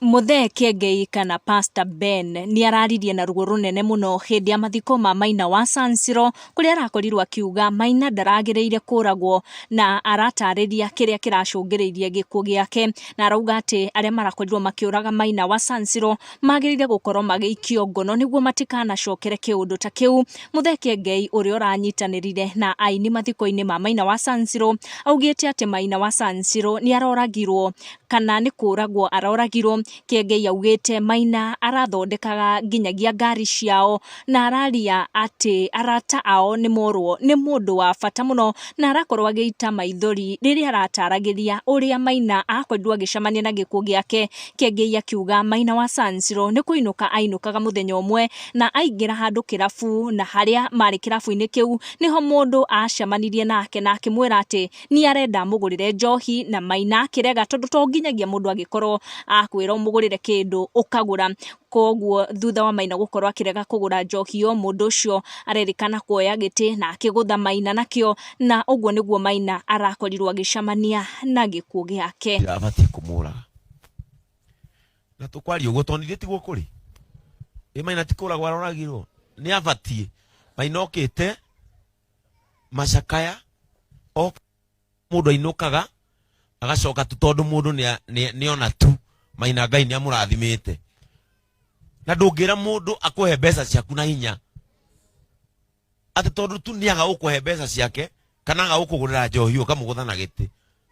Muthee Kĩengei kana Pastor Ben nĩararirie na ruo rũnene mũno hĩndĩ ya mathiko ma Maina wa Sansiro kũrĩa arakorirwo akiuga Maina ndaragĩrĩire kũragwo na aratarĩria kĩrĩa kĩracũngĩrĩirie gĩkuũ gĩake na arauga atĩ arĩa marakorirwo makĩũraga Maina wa Sansiro magĩrĩire gũkorwo magĩikio ngono nĩguo matikanacokere kĩũndũ ta kĩu. Muthee Kĩengei ũrĩa ũranyitanĩrire na aini mathiko-inĩ ma Maina wa Sansiro augĩte atĩ Maina wa Sansiro nĩaroragirwo kana nĩ kũragwo aroragirwo. Kĩengei augĩte Maina arathondekaga nginyagia ngari ciao na araria atĩ arata ao nĩ morwo nĩ mũndũ wa bata mũno na arakorwo agĩita maithori rĩrĩa arataragĩria ũrĩa Maina akorirwo agĩcemania na gĩkuũ gĩake. Kĩengei akiuga Maina wa Sansiro nĩ kũinũka ainũkaga mũthenya ũmwe na aingĩra handũ kĩrabu na harĩa marĩ kĩrabu-inĩ kĩu nĩho mũndũ acemanirie nake na akĩmwĩra atĩ nĩ arenda amũgũrĩre njohi na Maina akĩrega tondũ to nginyagia mũndũ angĩkorwo akwĩra ũmũgũrĩre kĩndũ ũkagũra. Koguo thutha wa Maina gũkorwo akĩrega kũgũra njohi ĩyo mũndũ ũcio arerĩkana kuoya gĩtĩ na akĩgũtha Maina nakĩo na ũguo nĩguo Maina arakorirwo agĩcemania na gĩkuũ gĩake. Ndirabatiĩ kũmũraga na tũkwaria ũguo tondũ nithĩ tiguo kũrĩ ĩ Maina ti kũragwo aroragirwo nĩ abatiĩ Maina okĩte macakaya o mũndũ ainũkaga agacoka tu tondũ mũndũ nĩona tu Maina Ngai nĩ amũrathimĩte na ndũngĩra mũndũ akũhe mbeca ciaku na hinya atĩ tondũ tu nĩaga gũkũhe mbeca ciake kana aga gũkũgũrĩra njohi ũkamũgũtha na gĩtĩ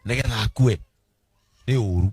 nĩgetha akue nĩ ũru.